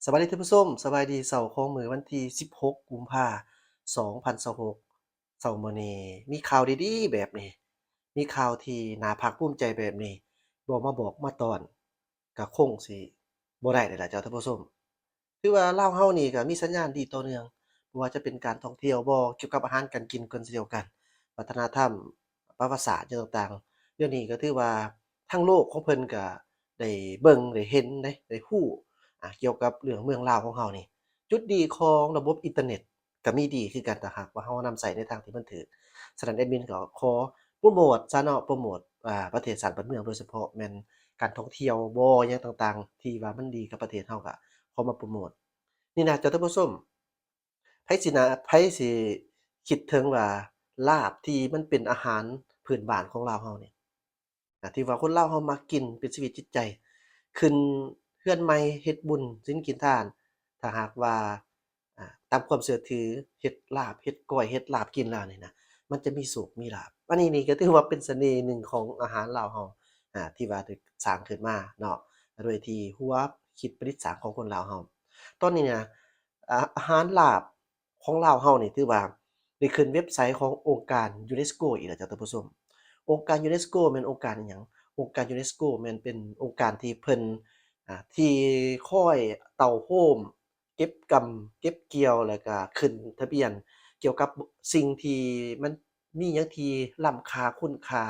ສະບາຍດີທ່ານຜູ້ຊົມ, ສະບາຍດີເຊົ້າຂອງມື້ວັນທີສິບຫົກ ກຸມພາ ສອງພັນຊາວຫົກ. ເຊົ້າມື້ນີ້ມີຂ່າວດີໆແບບນີ້, ມີຂ່າວທີ່ໜ້າພາກພູມໃຈແບບນີ້, ບໍ່ມາບອກມາຕ້ອນ ກະຄົງຊິບໍ່ໄດ້ແລ້ວລະເຈົ້າທ່ານຜູ້ຊົມ. ຖືວ່າລາວເຮົານີ້ກະມີສັນຍານດີຕໍ່ເນື່ອງ, ບໍ່ວ່າຈະເປັນການທ່ອງທ່ຽວບໍ, ກ່ຽວກັບອາຫານການກິນກໍເຊັ່ນດຽວກັນ, ວັດທະນະທຳ, ປະຫວັດສາດຫຍັງຕ່າງໆ. ດຽວນີ້ກໍຖືວ່າທັງໂລກຂອງເພິ່ນກະໄດ້ເບິ່ງ, ໄດ້ເຫັນເດ້, ໄດ້ຮູ້ ອາ ກ່ຽວກັບເລື່ອງເມືອງລາວຂອງເຮົານີ້. ຈຸດດີຂອງລະບົບອິນເຕີເນັດ ກໍມີດີຄືກັນ ຖ້າຫາກວ່າເຮົານຳໃຊ້ໃນທາງທີ່ມັນຖືກ. ສະນັ້ນແອດມິນກໍຂໍໂປຣໂມດຊະເນາະ, ໂປຣໂມດ ອາ ປະເທດຊາດບ້ານເມືອງ, ໂດຍສະເພາະແມ່ນການທ່ອງທ່ຽວບໍ ຫຍັງຕ່າງໆ ທີ່ວ່າມັນດີກັບປະເທດເຮົາ ກໍຂໍມາໂປຣໂມດ. ນີ້ນະເຈົ້າທ່ານຜູ້ຊົມ, ໃຜຊິນະ, ໃຜຊິຄິດເຖິງວ່າລາບທີ່ມັນເປັນອາຫານພື້ນບ້ານຂອງລາວເຮົານີ້ ອາ ທີ່ວ່າຄົນລາວເຮົາມັກກິນເປັນຊີວິດຈິດໃຈ, ຂຶ້ນເຮືອນໃໝ່ເຮັດບຸນສິນກິນທານ, ຖ້າຫາກວ່າ ອາ ຕາມຄວາມເຊື່ອຖື ເຮັດລາບ, ເຮັດກ້ອຍ, ເຮັດລາບກິນແລ້ວນີ້ນະ, ມັນຈະມີໂຊກມີລາບ. ອັນນີ້ນີ້ກໍຖືວ່າເປັນສະເໜ່ໜຶ່ງຂອງອາຫານລາວເຮົາ ອາ ທີ່ວ່າຖືກສ້າງຂຶ້ນມາເນາະ, ໂດຍທີ່ຫົວຄິດປະດິດສ້າງຂອງຄົນລາວເຮົາ. ຕອນນີ້ນະ ອາ ອາຫານລາບ ຂອງລາວເຮົານີ້ຖືວ່າໄດ້ຂຶ້ນເວັບໄຊຂອງອົງການຢູເນສໂກອີກແລ້ວເຈົ້າທ່ານຜູ້ຊົມ. ອົງການຢູເນສໂກແມ່ນອົງການອີ່ຫຍັງ? ອົງການຢູເນສໂກແມ່ນເປັນອົງການທີ່ເພິ່ນ ອາ ທີ່ຄອຍເຕົ້າໂຮມ ເກັບກຳເກັບກ່ຽວ ແລ້ວກະຂຶ້ນທະບຽນກ່ຽວກັບສິ່ງທີ່ມັນມີຫຍັງທີ່ລ້ຳຄ່າຄຸນຄ່າ,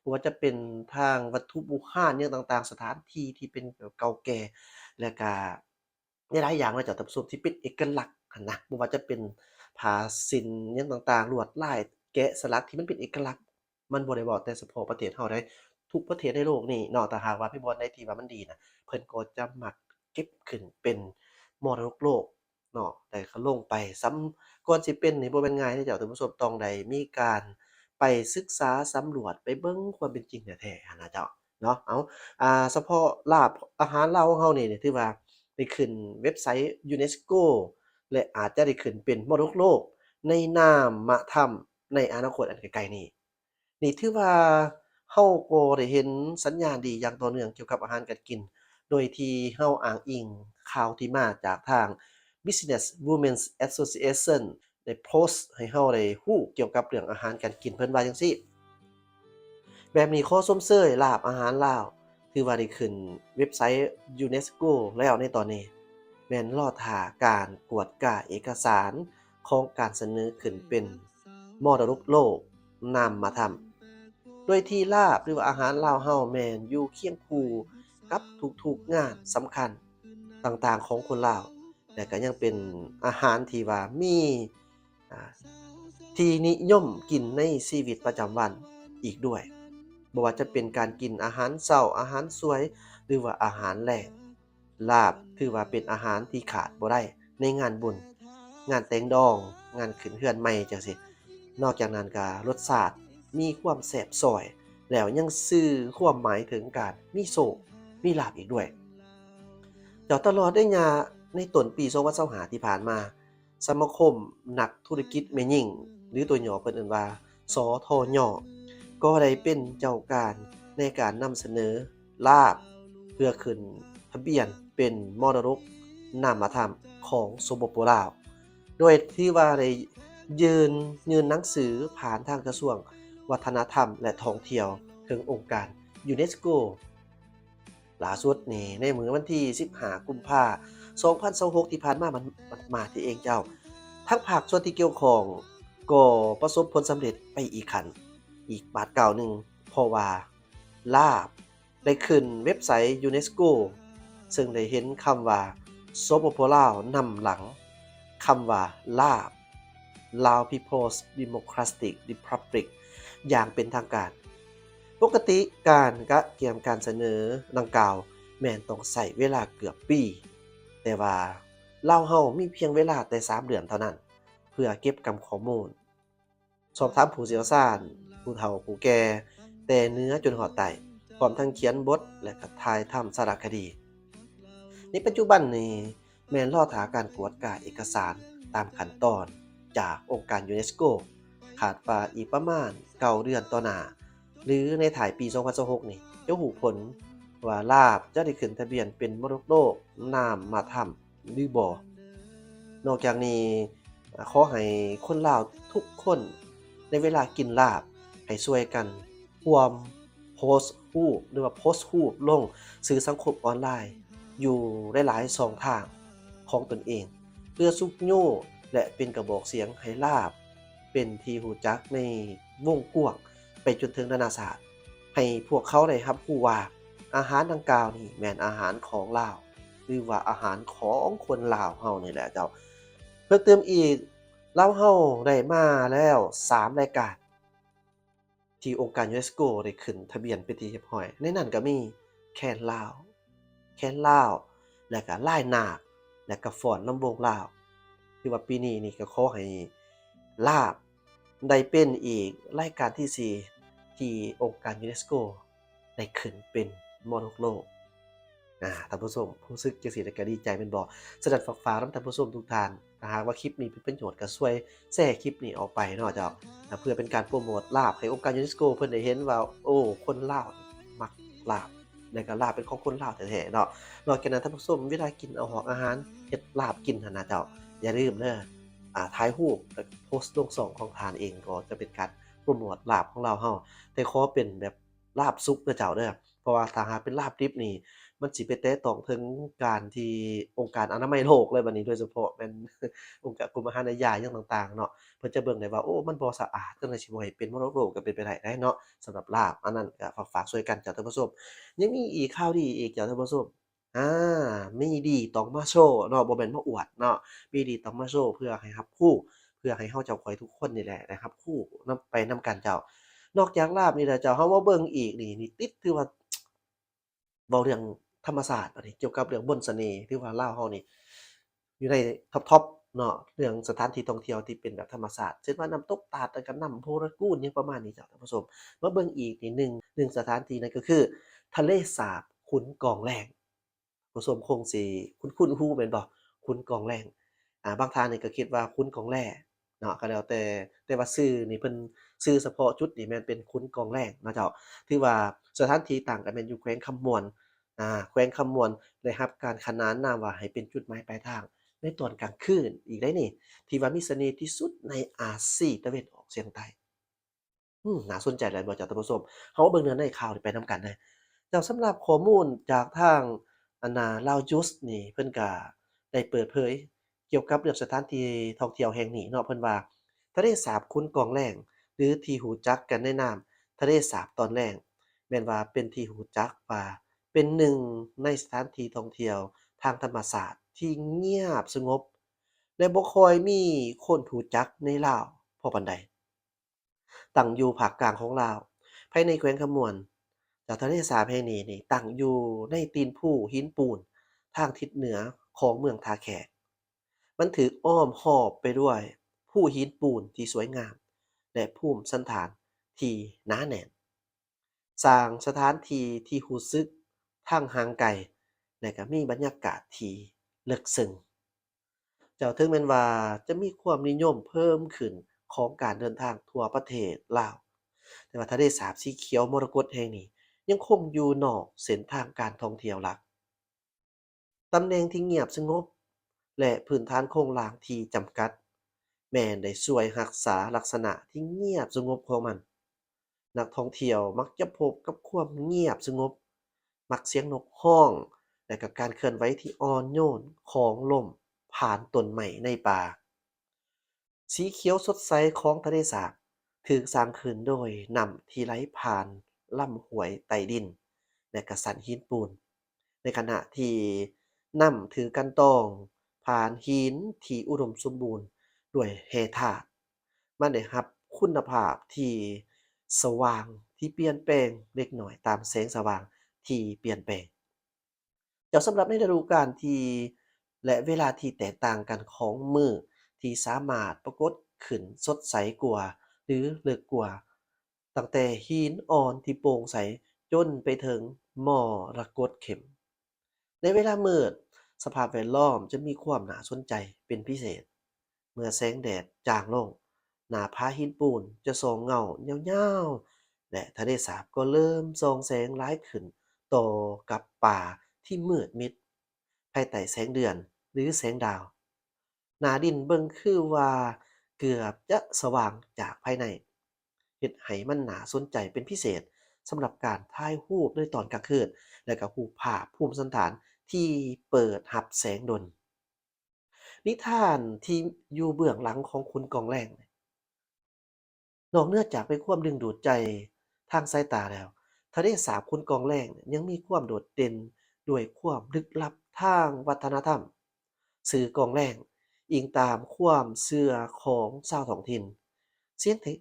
ບໍ່ວ່າຈະເປັນທາງວັດຖຸບູຮານຫຍັງຕ່າງໆ, ສະຖານທີ່ທີ່ເປັນແບບເກົ່າແກ່ ແລ້ວກະ ຫຼາຍໆຢ່າງເນາະເຈົ້າທ່ານຜູ້ຊົມ ທີ່ເປັນເອກະລັກຫັ້ນນະ, ບໍ່ວ່າຈະເປັນຜ້າສິ້ນຫຍັງຕ່າງໆ, ລວດລາຍແກະສະຫຼັກທີ່ມັນເປັນເອກະລັກ. ມັນບໍ່ໄດ້ເວົ້າແຕ່ສະເພາະປະເທດເຮົາໃດ, ທຸກປະເທດໃນໂລກນີ້ເນາະ, ຖ້າຫາກວ່າມີບ່ອນໃດທີ່ວ່າມັນດີນະ, ເພິ່ນກໍຈະມັກເກັບຂຶ້ນເປັນມໍລະດົກໂລກເນາະ, ໄດ້ເຂົ້າລົງໄປ. ສຳ ກ່ອນຊິເປັນນີ້ບໍ່ແມ່ນງ່າຍເດ້ເຈົ້າທ່ານຜູ້ຊົມ, ຕ້ອງໄດ້ມີການໄປສຶກສາສຳຫຼວດ, ໄປເບິ່ງຄວາມເປັນຈິງແທ້ໆຫັ້ນນະເຈົ້າ. ເນາະ ເອົາ ອາ ສະເພາະລາບອາຫານລາວຂອງເຮົານີ້ ຖືວ່າໄດ້ຂຶ້ນເວັບໄຊຢູເນສໂກ ແລະ ອາດຈະໄດ້ຂຶ້ນເປັນມໍລະດົກໂລກໃນນາມະທຳໃນອະນາຄົດອັນໃກ້ໆນີ້. ນີ້ຖືວ່າເຮົາກໍໄດ້ເຫັນສັນຍານດີຢ່າງຕໍ່ເນື່ອງກ່ຽວກັບອາຫານການກິນ, ໂດຍທີ່ເຮົາອ້າງອີງຂ່າວທີ່ມາຈາກທາງ Business Women's Association ໄດ້ໂພສໃຫ້ເຮົາໄດ້ຮູ້ກ່ຽວກັບເລື່ອງອາຫານການກິນ. ເພິ່ນວ່າຈັ່ງຊີ້, ແບບນີ້ຂໍຊົມເຊີຍລາບອາຫານລາວ, ຖືວ່າໄດ້ຂຶ້ນເວັບໄຊຢູເນສໂກແລ້ວໃນຕອນນີ້, ແມ່ນລໍຖ້າການກວດກາເອກະສານຂອງການສະເໜີຂຶ້ນເປັນມໍລະດົກໂລກນາມມະທຳ, ໂດຍທີ່ລາບ ຫຼືວ່າອາຫານລາວເຮົາແມ່ນຢູ່ຄຽງຄູ່ກັບທຸກໆງານສຳຄັນຕ່າງໆຂອງຄົນລາວ. ແລະ ກໍຍັງເປັນອາຫານທີ່ວ່າມີ ອາ ທີ່ນິຍົມກິນໃນຊີວິດປະຈຳວັນອີກດ້ວຍ, ບໍ່ວ່າຈະເປັນການກິນອາຫານເຊົ້າ, ອາຫານສວຍ ຫຼືວ່າອາຫານແລງ. ລາບຖືວ່າເປັນອາຫານທີ່ຂາດບໍ່ໄດ້ໃນງານບຸນ, ງານແຕ່ງດອງ, ງານຂຶ້ນເຮືອນໃໝ່ຈັ່ງຊີ້. ນອກຈາກນັ້ນກໍລົດຊາດມີຄວາມແຊບຊ້ອຍ, ແລ້ວຍັງສື່ຄວາມໝາຍເຖິງການມີໂຊກມີລາບອີກດ້ວຍ. ເຈົ້າ, ຕະຫຼອດໄລຍະໃນຕົ້ນປີສອງພັນຊາວຫ້າທີ່ຜ່ານມາ, ສະມາຄົມນັກທຸລະກິດແມ່ຍິງ ຫຼື ຕົວຫຍໍ້ເພິ່ນເອີ້ນວ່າ ສທຍ ກໍໄດ້ເປັນເຈົ້າການໃນການນຳສະເໜີລາບ ເພື່ອຂຶ້ນທະບຽນເປັນມໍລະດົກນາມມະທຳຂອງ ສປປ ລາວ, ໂດຍທີ່ວ່າໄດ້ຍື່ນ ຍື່ນໜັງສືຜ່ານທາງກະຊວງວັດທະນະທຳ ແລະ ທ່ອງທ່ຽວ ເຖິງອົງການຢູເນສໂກ. ຫຼ້າສຸດນີ້ ໃນມື້ວັນທີສິບຫ້າ ກຸມພາ ສອງພັນຊາວຫົກ ທີ່ຜ່ານມາ ມັນ ມັນມາທີ່ເອງເຈົ້າ, ທາງພາກສ່ວນທີ່ກ່ຽວຂ້ອງກໍປະສົບຜົນສຳເລັດໄປອີກຂັ້ນ, ອີກບາດກ້າວໜຶ່ງ, ເພາະວ່າລາວໄດ້ຂຶ້ນເວັບໄຊຢູເນສໂກ, ເຊິ່ງໄດ້ເຫັນຄຳວ່າ ສປປ ລາວ ນຳຫຼັງຄຳວ່າລາວ Lao People's Democratic Republic ຢ່າງເປັນທາງການ. ປົກກະຕິການກະກຽມການສະເໜີດັ່ງກ່າວແມ່ນຕ້ອງໃຊ້ເວລາເກືອບປີ, ແຕ່ວ່າລາວເຮົາມີພຽງເວລາແຕ່ສາມເດືອນເທົ່ານັ້ນ ເພື່ອເກັບກຳຂໍ້ມູນ, ສອບຖາມຜູ້ຊ່ຽວຊານ, ຜູ້ເຖົ້າຜູ້ແກ່, ແຕ່ເໜືອຈົນຮອດໃຕ້, ພ້ອມທັງຂຽນບົດ ແລະ ກະຖ່າຍທຳສາລະຄະດີ. ໃນປັດຈຸບັນນີ້ ແມ່ນລໍຖ້າການກວດກາເອກະສານຕາມຂັ້ນຕອນຈາກອົງການຢູເນສໂກ, ຄາດວ່າອີກປະມານເກົ້າເດືອນຕໍ່ໜ້າ ຫຼື ໃນທ້າຍປີສອງພັນຊາວຫົກນີ້ ຈະຮູ້ຜົນວ່າລາວຈະໄດ້ຂຶ້ນທະບຽນເປັນມໍລະດົກໂລກນາມມະທຳ ຫຼືບໍ່. ນອກຈາກນີ້ ຂໍໃຫ້ຄົນລາວທຸກຄົນໃນເວລາກິນລາບ ໃຫ້ຊ່ວຍກັນຮ່ວມໂພສຮູບ ຫຼືວ່າໂພສຮູບລົງສື່ສັງຄົມອອນລາຍ ຢູ່ຫຼາຍໆຊ່ອງທາງຂອງຕົນເອງ ເພື່ອຊຸກຍູ້ ແລະ ເປັນກະບອກສຽງໃຫ້ລາບເປັນທີ່ຮູ້ຈັກໃນວົງກວ້າງໄປຈົນເຖິງນານາຊາດ ໃຫ້ພວກເຂົາໄດ້ຮັບຮູ້ວ່າ ອາຫານດັ່ງກ່າວນີ້ແມ່ນອາຫານຂອງລາວ ຫຼືວ່າອາຫານຂອງຄົນລາວເຮົານີ້ແຫຼະເຈົ້າ. ເພີ່ມເຕີມອີກ ລາວເຮົາໄດ້ມາແລ້ວສາມລາຍການ ທີ່ອົງການຢູເນສໂກໄດ້ຂຶ້ນທະບຽນເປັນທີ່ຮຽບຮ້ອຍ. ໃນນັ້ນກໍມີແຄນລາວ ແຄນລາວ ແລະກະລາຍນາກ ແລະກະຟ້ອນລຳວົງລາວ. ຖືວ່າປີນີ້ນີ້ກໍຂໍໃຫ້ລາບໄດ້ເປັນອີກລາຍການທີສີ່ ທີ່ອົງການຢູເນສໂກໄດ້ຂຶ້ນເປັນມໍລະດົກໂລກ. ອາ ທ່ານຜູ້ຊົມ ຮູ້ສຶກຈັ່ງຊີ້ແລ້ວກໍດີໃຈແມ່ນບໍ່? ສະນັ້ນຝາກ ຝາກນຳທ່ານຜູ້ຊົມທຸກທ່ານ ຖ້າຫາກວ່າຄລິບນີ້ເປັນປະໂຫຍດ ກໍຊ່ວຍແຊຄລິບນີ້ອອກໄປເນາະເຈົ້າ ເພື່ອເປັນການໂປຣໂມດລາບໃຫ້ອົງການຢູເນສໂກເພິ່ນໄດ້ເຫັນວ່າ ໂອ້ ຄົນລາວມັກລາບ ແລະກະລາບເປັນຂອງຄົນລາວແທ້ໆເນາະ. ນອກຈາກນັ້ນທ່ານຜູ້ຊົມ ເວລາກິນເອົາຫອກອາຫານ ເຮັດລາບກິນຫັ້ນນະເຈົ້າ ຢ່າລືມເດີ ອາ ຖ່າຍຮູບ ແລະໂພສລົງຊ່ອງຂອງທ່ານເອງ ກໍຈະເປັນການໂປຣໂມດລາບຂອງລາວເຮົາ. ແຕ່ຂໍເປັນແບບ ລາບສຸກເດີເຈົ້າເດີ ເພາະວ່າຖ້າຫາກເປັນລາບດິບນີ້ ມັນຊິໄປແຕະຕ້ອງເຖິງການທີ່ອົງການອະນາໄມໂລກເລີຍ. ບັດນີ້ໂດຍສະເພາະແມ່ນອົງການກົມອາຫານແລະຢາຫຍັງຕ່າງໆເນາະ ເພິ່ນຈະເບິ່ງໄດ້ວ່າ ໂອ້ ມັນບໍ່ສະອາດ ຈັ່ງໃດຊິບໍ່ໃຫ້ເປັນມໍລະດົກໂລກ ກໍເປັນໄປໄດ້ເດ້ເນາະ. ສຳລັບລາບອັນນັ້ນກໍຝາກ ຝາກຊ່ວຍກັນເຈົ້າທ່ານຜູ້ຊົມ. ຍັງມີອີກຂ່າວດີອີກເຈົ້າທ່ານຜູ້ຊົມ. ອາ ມີດີຕ້ອງມາໂຊເນາະ ບໍ່ແມ່ນມາອວດເນາະ ມີດີຕ້ອງມາໂຊ ເພື່ອໃຫ້ຮັບຮູ້ ເພື່ອໃຫ້ເຮົາເຈົ້າຂ້ອຍທຸກຄົນນີ້ແຫຼະໄດ້ຮັບຮູ້ນຳ ໄປນຳກັນເຈົ້າ. ນອກຈາກລາບນີ້ແລ້ວເຈົ້າ ເຮົາມາເບິ່ງອີກນີ້ ນີ້ຕິດ ຖືວ່າເວົ້າເລື່ອງທຳມະຊາດ ອັນນີ້ກ່ຽວກັບເລື່ອງມົນສະເໜ່ ຖືວ່າລາວເຮົານີ້ຢູ່ໃນທັອບໆເນາະ ເລື່ອງສະຖານທີ່ທ່ອງທ່ຽວທີ່ເປັນແບບທຳມະຊາດ ເຊັ່ນວ່ານ້ຳຕົກຕາດ ແລ້ວກໍນ້ຳໂພລະກູນ ຫຍັງປະມານນີ້ເຈົ້າທ່ານຜູ້ຊົມ. ມາເບິ່ງອີກນີ້ ໜຶ່ງ ໜຶ່ງສະຖານທີ່ ນັ້ນກໍຄືທະເລສາບຂຸນກອງແລງ. ຜູ້ຊົມຄົງຊິຄຸ້ນໆຫູແມ່ນບໍ່? ຂຸນກອງແລງ ອາ ບາງທ່ານນີ້ກໍຄິດວ່າຂຸນກອງແລເນາະ ກໍແລ້ວແຕ່ ແຕ່ວ່າຊື່ນີ້ເພິ່ນ ຊື່ສະເພາະຈຸດນີ້ແມ່ນເປັນຂຸນກອງແລງເນາະເຈົ້າ. ຖືວ່າສະຖານທີ່ຕັ້ງກໍແມ່ນຢູ່ແຂວງຄຳມ່ວນ ອາ ແຂວງຄຳມ່ວນ ໄດ້ຮັບການຂນານນາມວ່າໃຫ້ເປັນຈຸດໝາຍປາຍທາງໃນຕອນກາງຄືນອີກໄດ໋ນີ້ ທີ່ວ່າມີສະເໜ່ທີ່ສຸດໃນອາຊີຕາເວັນອອກສຽງໃຕ້. ອືມ ໜ້າສົນໃຈຫຼາຍບໍ່ເຈົ້າທ່ານຜູ້ຊົມ? ເຮົາມາເບິ່ງເນື້ອໃນຂ່າວນີ້ໄປນຳກັນເດີເຈົ້າ. ສຳລັບຂໍ້ມູນຈາກທາງ ອັນນ່າ ລາວຢູສນີ້ ເພິ່ນກະໄດ້ເປີດເຜີຍກ່ຽວກັບເລື່ອງສະຖານທີ່ທ່ອງທ່ຽວແຫ່ງນີ້ເນາະ ເພິ່ນວ່າ ທະເລສາບຂຸນກອງແລງ ຫຼືທີ່ຮູ້ຈັກກັນໃນນາມທະເລສາບຕອນແລງ ແມ່ນວ່າເປັນທີ່ຮູ້ຈັກວ່າເປັນໜຶ່ງໃນສະຖານທີ່ທ່ອງທ່ຽວທາງທຳມະຊາດທີ່ງຽບສະຫງົບ ແລະ ບໍ່ຄ່ອຍມີຄົນຮູ້ຈັກໃນລາວພໍປານໃດ. ຕັ້ງຢູ່ພາກກາງຂອງລາວ ພາຍໃນແຂວງຄຳມ່ວນ. ເຈົ້າ ທະເລສາບແຫ່ງນີ້ນີ້ ຕັ້ງຢູ່ໃນຕີນພູຫີນປູນທາງທິດເໜືອຂອງເມືອງທ່າແຂກ. ມັນຖືກອ້ອມຮອບໄປດ້ວຍພູຫີນປູນທີ່ສວຍງາມ ແລະ ພູມສັນຖານທີ່ໜາແໜ້ນ. ສ້າງສະຖານທີ່ທີ່ຮູ້ສຶກທັງຫ່າງໄກ ແລະ ກໍມີບັນຍາກາດທີ່ເລິກເຊິ່ງ. ເຈົ້າ ເຖິງແມ່ນວ່າຈະມີຄວາມນິຍົມເພີ່ມຂຶ້ນຂອງການເດີນທາງທົ່ວປະເທດລາວ, ແຕ່ວ່າທະເລສາບສີຂຽວມໍລະກົດແຫ່ງນີ້ຍັງຄົງຢູ່ນອກເສັ້ນທາງການທ່ອງທ່ຽວຫຼັກ. ຕຳແໜ່ງທີ່ງຽບສະຫງົບ ແລະ ພື້ນຖານໂຄງລ່າງທີ່ຈຳກັດ ແມ່ນໄດ້ຊ່ວຍຮັກສາລັກສະນະທີ່ງຽບສະຫງົບຂອງມັນ. ນັກທ່ອງທ່ຽວມັກຈະພົບກັບຄວາມງຽບສະຫງົບ, ມັກສຽງນົກຮ້ອງ ແລະ ກໍການເຄື່ອນໄຫວທີ່ອ່ອນໂຍນຂອງລົມຜ່ານຕົ້ນໄມ້ໃນປ່າ. ສີຂຽວສົດໃສຂອງທະເລສາບຖືກສ້າງຂຶ້ນໂດຍນ້ຳທີ່ໄຫຼຜ່ານລຳຫ້ວຍໃຕ້ດິນ ແລະ ກະສັນຫີນປູນ, ໃນຂະນະທີ່ນ້ຳຖືກກັ່ນຕອງຜ່ານຫີນທີ່ອຸດົມສົມບູນດ້ວຍແຮ່ທາດ. ມັນໄດ້ຮັບຄຸນນະພາບທີ່ສະຫວ່າງ ທີ່ປ່ຽນແປງເລັກນ້ອຍຕາມແສງສະຫວ່າງທີ່ປ່ຽນແປງ. ເຈົ້າ ສຳລັບໃນລະດູການທີ່ ແລະ ເວລາທີ່ແຕກຕ່າງກັນຂອງມື້ທີ່ສາມາດປາກົດຂຶ້ນສົດໃສກວ່າ ຫຼື ເລິກກວ່າ, ຕັ້ງແຕ່ຫີນອ່ອນທີ່ໂປ່ງໃສຈົນໄປເຖິງມໍລະກົດເຂັ້ມ. ໃນເວລາມືດ, ສະພາບແວດລ້ອມຈະມີຄວາມໜ້າສົນໃຈເປັນພິເສດ. ເມື່ອແສງແດດຈາງລົງ, ໜ້າຜາຫີນປູນຈະສ່ອງເງົາຍາວໆ ແລະ ທະເລສາບກໍເລີ່ມສ່ອງແສງຫຼາຍຂຶ້ນຕໍ່ກັບປ່າທີ່ມືດມິດ. ພາຍໃຕ້ແສງເດືອນ, ຫຼືແສງດາວ. ໜ້າດິນເບິ່ງຄືວ່າເກືອບຈະສະຫວ່າງຈາກພາຍໃນ, ເຮັດໃຫ້ມັນໜ້າສົນໃຈເປັນພິເສດສຳລັບການຖ່າຍຮູບໃນຕອນກາງຄືນ ແລະ ກໍຮູບພາບພູມສັນຖານທີ່ເປີດຮັບແສງດົນ. ນິທານທີ່ຢູ່ເບື້ອງຫຼັງຂອງຂຸນກອງແລງ. ນອກເໜືອຈາກເປັນຄວາມດຶງດູດໃຈທາງສາຍຕາແລ້ວ, ທະເລສາບຂຸນກອງແລງຍັງມີຄວາມໂດດເດັ່ນດ້ວຍຄວາມລຶກລັບທາງວັດທະນະທຳ. ຊື່ກອງແລງອີງຕາມຄວາມເຊື່ອຂອງຊາວທ້ອງຖິ່ນ. ສຽງທີ່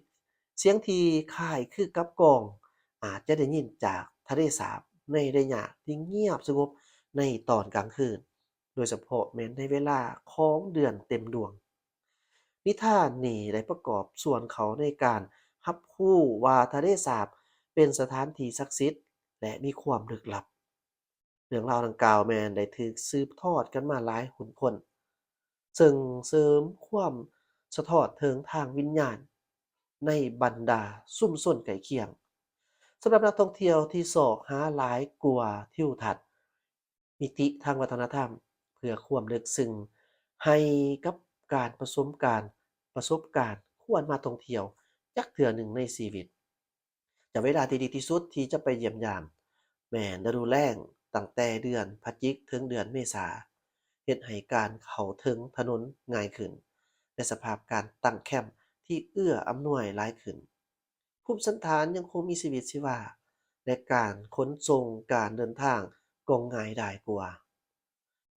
ສຽງທີ່ຄ້າຍຄືກັບກອງອາດຈະໄດ້ຍິນຈາກທະເລສາບໃນໄລຍະທີ່ງຽບສະຫງົບໃນຕອນກາງຄືນ, ໂດຍສະເພາະແມ່ນໃນເວລາຂອງເດືອນເຕັມດວງ. ນິທານນີ້ໄດ້ປະກອບສ່ວນເຂົ້າໃນການຮັບຮູ້ວ່າທະເລສາບເປັນສະຖານທີ່ສັກສິດ ແລະ ມີຄວາມລຶກລັບ. ເລື່ອງລາວດັ່ງກ່າວແມ່ນໄດ້ຖືກສືບທອດກັນມາຫຼາຍຮຸ່ນຄົນ, ເຊິ່ງເສີມຄວາມສະທ້ອນເຖິງທາງວິນຍານໃນບັນດາຊຸມຊົນໃກ້ຄຽງ. ສຳລັບນັກທ່ອງທ່ຽວທີ່ຊອກຫາຫຼາຍກວ່າທິວທັດ, ມິຕິທາງວັດທະນະທຳ ເພື່ອຄວາມເລິກເຊິ່ງໃຫ້ກັບການປະສົມການ ປະສົບການຄວນມາທ່ອງທ່ຽວຈັກເທື່ອໜຶ່ງໃນຊີວິດ. ຈະເວລາທີ່ດີທີ່ສຸດທີ່ຈະໄປຢ້ຽມຢາມແມ່ນລະດູແລ້ງ, ຕັ້ງແຕ່ເດືອນພະຈິກເຖິງເດືອນເມສາ, ເຮັດໃຫ້ການເຂົ້າເຖິງຖະໜົນງ່າຍຂຶ້ນ ແລະ ສະພາບການຕັ້ງແຄມທີ່ເອື້ອອຳນວຍຫຼາຍຂຶ້ນ. ພູມສັນຖານຍັງຄົງມີຊີວິດຊີວາ ແລະ ການຂົນສົ່ງການເດີນທາງກໍງ່າຍດາຍກວ່າ.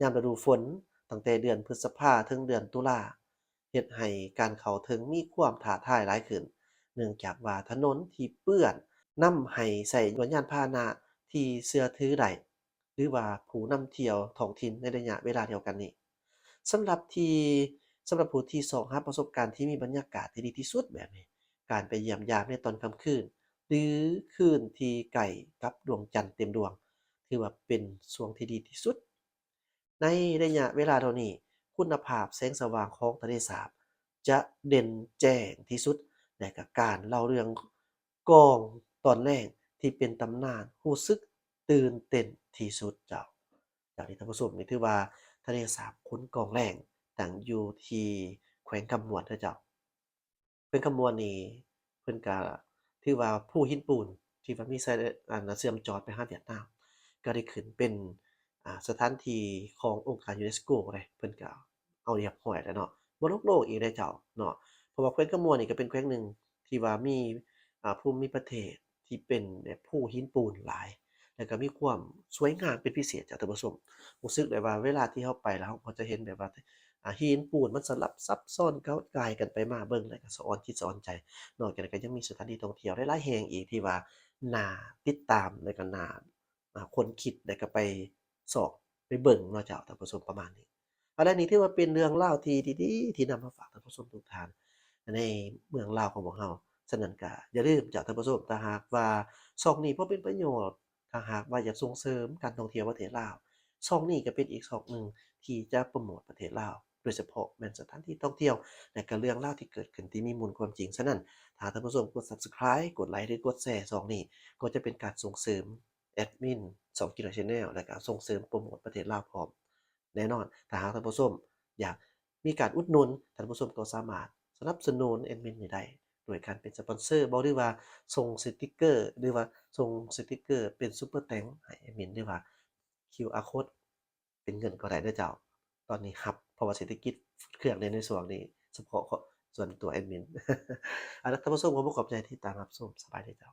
ຍາມລະດູຝົນ, ຕັ້ງແຕ່ເດືອນພຶດສະພາເຖິງເດືອນຕຸລາ, ເຮັດໃຫ້ການເຂົ້າເຖິງມີຄວາມທ້າທາຍຫຼາຍຂຶ້ນ, ເນື່ອງຈາກວ່າຖະໜົນທີ່ເປື້ອນນຳໃຫ້ໃຊ້ຍານພາຫະນະທີ່ເຊື່ອຖືໄດ້ ຫຼືວ່າຜູ້ນຳທ່ຽວທ້ອງຖິ່ນໃນໄລຍະເວລາດຽວກັນນີ້. ສຳລັບທີ່ ສຳລັບຜູ້ທີ່ຊອກຫາປະສົບການທີ່ມີບັນຍາກາດທີ່ດີທີ່ສຸດແບບນີ້, ການໄປຢ້ຽມຢາມໃນຕອນຄ່ຳຄືນ ຫຼື ຄືນທີ່ໃກ້ກັບດວງຈັນເຕັມດວງ ຖືວ່າເປັນຊ່ວງທີ່ດີທີ່ສຸດ. ໃນໄລຍະເວລາເຫຼົ່ານີ້, ຄຸນນະພາບແສງສະຫວ່າງຂອງທະເລສາບຈະເດັ່ນແຈ້ງທີ່ສຸດ, ແລະ ກະການເລົ່າເລື່ອງ ກອງຕອນແລງທີ່ເປັນຕຳນານ ຮູ້ສຶກຕື່ນເຕັ້ນທີ່ສຸດເຈົ້າ. ຈາກນີ້ທ່ານຜູ້ຊົມ, ນີ້ຖືວ່າທະເລສາບຂຸນກອງແລງ ຕັ້ງຢູ່ທີ່ແຂວງຄຳມ່ວນເດີເຈົ້າ. ແຂວງຄຳມ່ວນນີ້ ເພິ່ນກະຖືວ່າພູຫີນປູນ ທີ່ວ່າມີສາຍ ອັນ ເຊື່ອມຈອດໄປຫາຫວຽດນາມ ກະໄດ້ຂຶ້ນເປັນ ອ່າ ສະຖານທີ່ຂອງອົງການຢູເນສໂກເດ້. ເພິ່ນກະ ເອົາຮຽບຮ້ອຍແລ້ວເນາະ, ມໍລະດົກໂລກອີກເດ້ເຈົ້າເນາະ. ເພາະວ່າແຂວງຄຳມ່ວນນີ້ກໍເປັນແຂວງໜຶ່ງທີ່ວ່າມີ ອ່າ ພູມິປະເທດທີ່ເປັນແບບພູຫີນປູນຫຼາຍ ແລ້ວກໍມີຄວາມສວຍງາມເປັນພິເສດເຈົ້າທ່ານຜູ້ຊົມ. ຮູ້ສຶກໄດ້ວ່າເວລາທີ່ເຮົາໄປແລ້ວ ເຮົາກໍຈະເຫັນແບບວ່າ ອ່າ ຫີນປູນມັນສະຫຼັບຊັບຊ້ອນ ກະຈາຍກັນໄປມາ, ເບິ່ງແລ້ວກໍສະອອນຈິດສະອອນໃຈ. ນອກຈາກນັ້ນກໍຍັງມີສະຖານທີ່ທ່ອງທ່ຽວຫຼາຍໆແຫ່ງອີກທີ່ວ່າໜ້າຕິດຕາມ ແລ້ວກໍໜ້າ ອ່າ ຄົ້ນຄິດ ແລ້ວກໍໄປຊອກໄປເບິ່ງເນາະເຈົ້າທ່ານຜູ້ຊົມ ປະມານນີ້. ອັນນີ້ຖືວ່າເປັນເລື່ອງລາວທີ່ດີໆ ທີ່ນຳມາຝາກທ່ານຜູ້ຊົມທຸກທ່ານໃນເມືອງລາວຂອງພວກເຮົາ. ສະນັ້ນກໍຢ່າລືມເຈົ້າທ່ານຜູ້ຊົມ, ຖ້າຫາກວ່າຊ່ອງນີ້ພໍເປັນປະໂຫຍດ, ຖ້າຫາກວ່າຢາກສົ່ງເສີມການທ່ອງທ່ຽວປະເທດລາວ, ຊ່ອງນີ້ກໍເປັນອີກຊ່ອງໜຶ່ງທີ່ຈະໂປຣໂມດປະເທດລາວ, ໂດຍສະເພາະແມ່ນສະຖານທີ່ທ່ອງທ່ຽວ ແລະ ກໍເລື່ອງລາວທີ່ເກີດຂຶ້ນທີ່ມີມູນຄວາມຈິງ. ສະນັ້ນ ຖ້າທ່ານຜູ້ຊົມກົດ Subscribe ກົດໄລ ຫຼື ກົດແຊ ຊ່ອງນີ້ ກໍຈະເປັນການສົ່ງເສີມ ແອດມິນຊ່ອງ Kino Channel ແລະ ກະສົ່ງເສີມໂປຣໂມດປະເທດລາວພ້ອມ. ແນ່ນອນ ຖ້າຫາກທ່ານຜູ້ຊົມຢາກມີການອຸດໜູນ, ທ່ານຜູ້ຊົມກໍສາມາດສະໜັບສະໜູນແອດມິນນີ້ໄດ້ ໂດຍການເປັນສະປອນເຊີບໍ ຫຼືວ່າສົ່ງສະຕິກເກີ ຫຼືວ່າສົ່ງສະຕິກເກີເປັນຊຸບເປີແຕັງໃຫ້ແອດມິນ ຫຼືວ່າຄິວອາໂຄດ ເປັນເງິນກໍໄດ້ເດີເຈົ້າ. ຕອນນີ້ຮັບ ເພາະວ່າເສດຖະກິດຝືດເຄືອງໃນ ໃນຊ່ວງນີ້ ສະເພາະສ່ວນຕົວແອດມິນ. ອັນນັ້ນ ທ່ານຜູ້ຊົມ ຂໍຂອບໃຈທີ່ຕິດຕາມຮັບຊົມ. ສະບາຍດີເຈົ້າ.